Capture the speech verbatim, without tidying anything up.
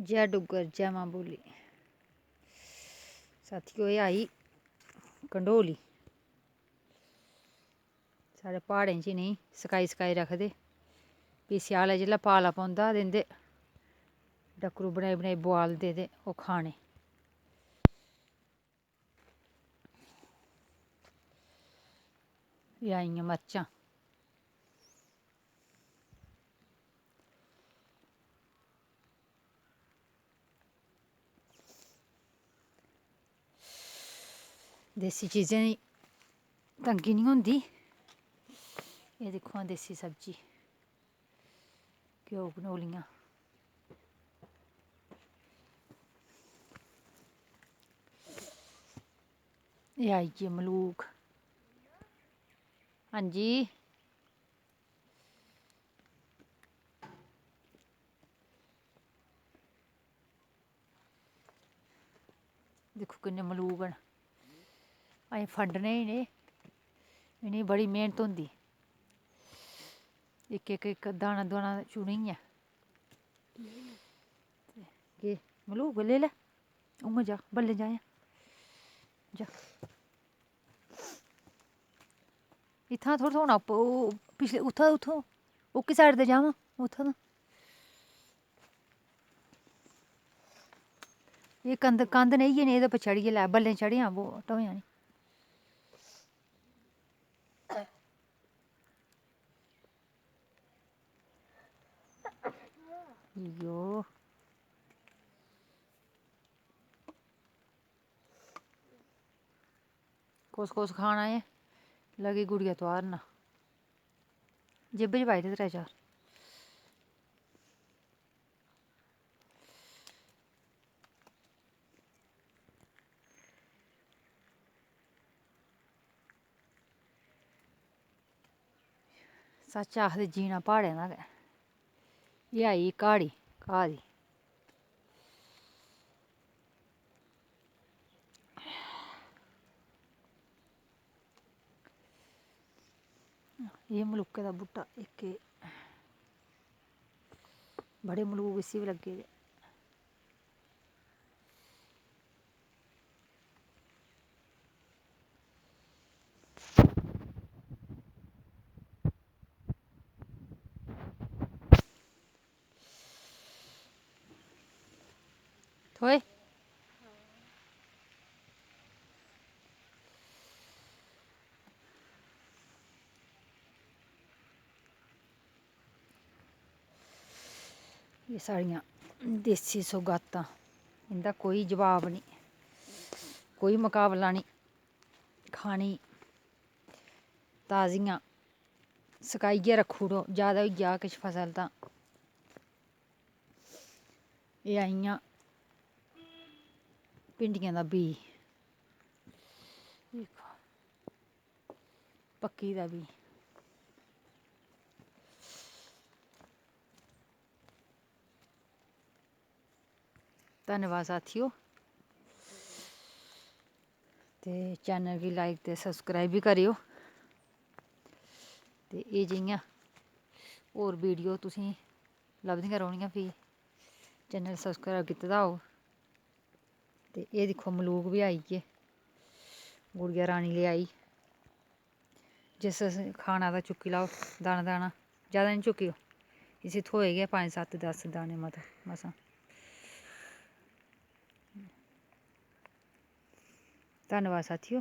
जय डुग्गर, जय मां बोली। साथियो, एह् आई कंडोली। साढ़े प्हाड़ें च इ'नेंगी सकाई सकाई रखदे। फ्ही स्यालै जिसलै पाला पौंदा ते इं'दे डक्करू बनाई बनाई बुआलदे ते ओह् खाने। एह् आइयां मर्चां। देसी चीजें दी तंगी निं होंदी। एह् दिक्खो हां, देसी सब्जी, घ्यो, कंडोलियां। एह् आई गे मलूक। हां जी। दिक्खो किन्ने मलूक न। अजें फंडने इ'नें, इ'नेंगी बड़ी मेह्नत होंदी। इक, इक, इक दाना, दाना चुनियै। ते केह् मलूक लेई लै, उ'आं जा, बल्लें जायां, जा। इत्थां थोह्ड़ा थ्होना, उप्प-, ओह् पिछले, उत्थां, उत्थां, ओह्की side ते जावां, उत्थां दा। एह् कंध, कंध नेही ऐ, एह्दे पर चढ़ियै लै, बल्लें चढ़ी जां, वो ढोई जानी। यो। कुस कुस खाना एह्? लगी गुड़िया तुआरना। जेबै च पाई दे त्रै चार। सच्च आखदे जीना प्हाड़ें दा गै। एह् आई घाड़ी, घाऽ दी। एह् मलूकै दा बूह्टा इक, एह् बड़े मलूक इसी बी लग्गे दे। थ्होए। एह् साढ़ियां देसी सौगातां, इं'दा कोई जवाब निं, कोई मकाबला निं। खानी ताजियां, सकाइयै रक्खी ओड़ो, जैदा होई जा किश फसल तां। एह् आइयां भिंडियें दा बीऽ, दिक्खो, पक्की दा बीऽ। धन्नबाद साथियो, ते channel गी like ते subscribe बी करेओ। ते एह् जेहियां होर video तुसेंगी लभदियां रौह्नियां, फ्ही channel subscribe कीते दा होग। ते एह् दिक्खो, मलूक बी आई गे, गुड़िया रानी लेई आई। जिस खाना तां चुक्की लैओ दाना दाना, जैदा निं चुक्केओ। इसी थ्होए गै पंज, सत्त, दस दाने मता मसां। धन्नबाद साथियो,